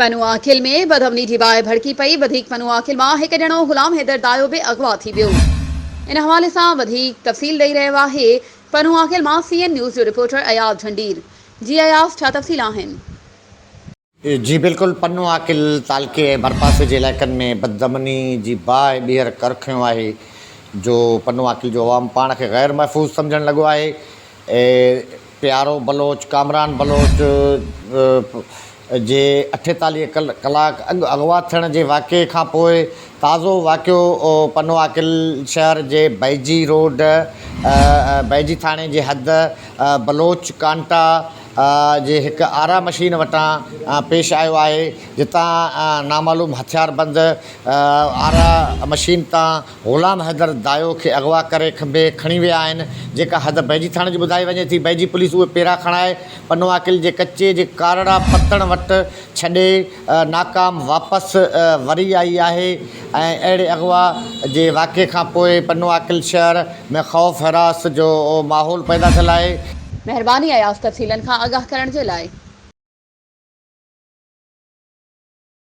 پنوعاقل ۾ بدامني جي باهه ڀڙڪي پئي، وڌيڪ پنوعاقل مان هڪ ڄڻو غلام حيدر دايو به اغوا ٿي ويو. ان حوالي سان وڌيڪ تفصيل ڏئي رهيو آهي پنوعاقل مان سي اين نيوز جو رپورٽر اياز جهنڊير. جي اياز ڇا تفصيل آهن؟ جي بلڪل پنوعاقل تعلقي ۽ ڀرپاسي جي علائقن ۾ بدامني جي باهه ٻيهر ڪر کنيو آهي جو پنوعاقل جو عوام پاڻ کي غير محفوظ سمجهڻ لڳو آهي پيارو بلوچ، ڪامران بلوچ جي 48 ڪلاڪ اڳ اغوا ٿيڻ جي واقعي کان پوء تازو واقعو پنوعاقل شهر جي بيجي روڊ بيجي ٿاڻي جي حد بلوچ ڪانٽا جي هڪ آرا مشين وٽان پيش آيو آهي جتان نامعلوم هٿياربند آرا مشين تان غلام حيدر دايو کي اغوا ڪري کنڀي کڻي ويا آهن، جيڪا حد بيجي ٿاڻي جي ٻڌائي وڃي ٿي. بيجي پوليس اهي پيرا کڻائي پنوعاقل جي ڪچي جي ڪارڙا پتڻ وٽ ڇڏي ناڪام واپس وري آئي آهي ۽ اهڙي اغوا جي واقعي کانپوء پنوعاقل شهر ۾ خوف هراس جو ماحول پيدا ٿيل آهي. مهرباني اياز تفصيلن کان آگاهه ڪرڻ جي لاء.